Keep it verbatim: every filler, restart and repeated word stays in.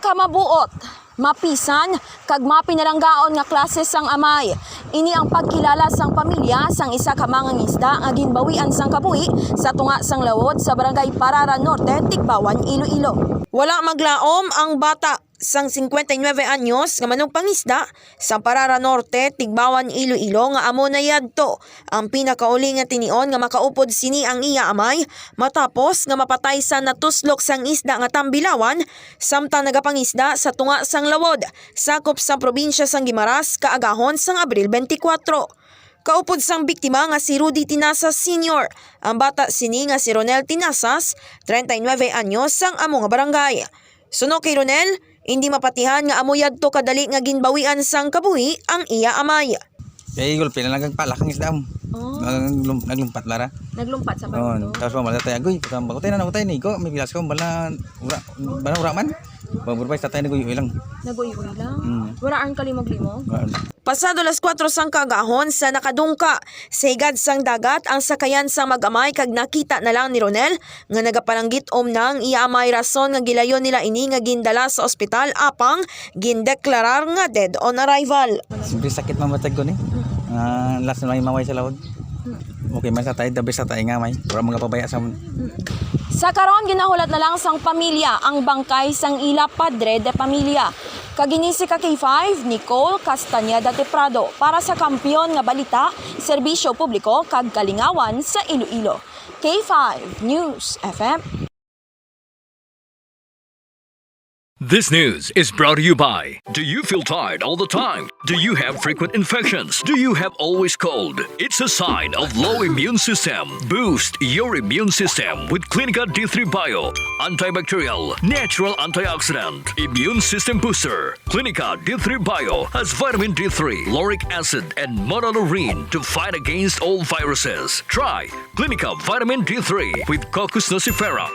Kamabuot, mapisan, kag mapinalanggaon nga klase sang amay. Ini ang pagkilala sang pamilya sang isa ka mangangisda nga ginbawian sang kabuhi sa tunga sang Lawod sa Barangay Parara Norte, Tigbawan, Iloilo. Wala maglaom ang bata sang singkwenta y nuebe anyos nga manugpangisda sa Parara Norte, Tigbawan, Iloilo, nga amo na yadto ang pinakauli nga tinion nga makaupod sini ang iya amay matapos nga mapatay sa natuslok sang isda nga tambilawan samtang nagapangisda sa tunga sang Lawod, sakop sang probinsya sang Guimaras, kaagahon sang Abril twenty-four. Kaupod sang biktima nga si Rudy Tinasa Senior, ang bata sini nga si Ronel Tinasas, treinta y nueve anyos, sang amo nga barangay. Suno kay Ronel, hindi mapatihan nga amo yadto kadali nga ginbawian sang kabuhi ang iya amay. Kay gulpi na lang kag palak ang isda mo. Oh. Naglum- naglumpat lara. Naglumpat sa Oo, barko. Tapos pamala tayo, agoy, patang bakutay na nakutay ni ko, may bilas ko, bala, ura, bala, ura man. Pagburbay sa tayo, naguyoy lang. Naguyoy lang? Mm. Wala ang kalimog-limog? Wala. Pasado las kuwatro sang kaagahon sa nakadungka sa higad sang dagat ang sakayan sang mag-amay kag nakita na lang ni Ronel nga nagapalanggit-om na ang iya amay, rason nga gilayon nila ini nga gindala sa ospital apang gindeklarar nga dead on arrival. Siyempre, sakit mamatag ko ni. Ah, last na lang yung maway sa laod. Okay man sa tayo, the best sa tayo nga may. Wala mga pabaya sa Sa karon, ginahulat na lang sang pamilya ang bangkay sang ila padre de pamilya. Kag ini si ka K five, Nicole Castañeda de Prado, para sa Kampiyon nga Balita, Serbisyo Publiko, kag Kalingawan sa Iloilo. K five News F M. This news is brought to you by. Do you feel tired all the time? Do you have frequent infections? Do you have always cold? It's a sign of low immune system. Boost your immune system with Clinica D three Bio. Antibacterial, natural antioxidant, immune system booster. Clinica D three Bio has vitamin D three, lauric acid, and monolaurin to fight against all viruses. Try Clinica Vitamin D three with Cocos nucifera.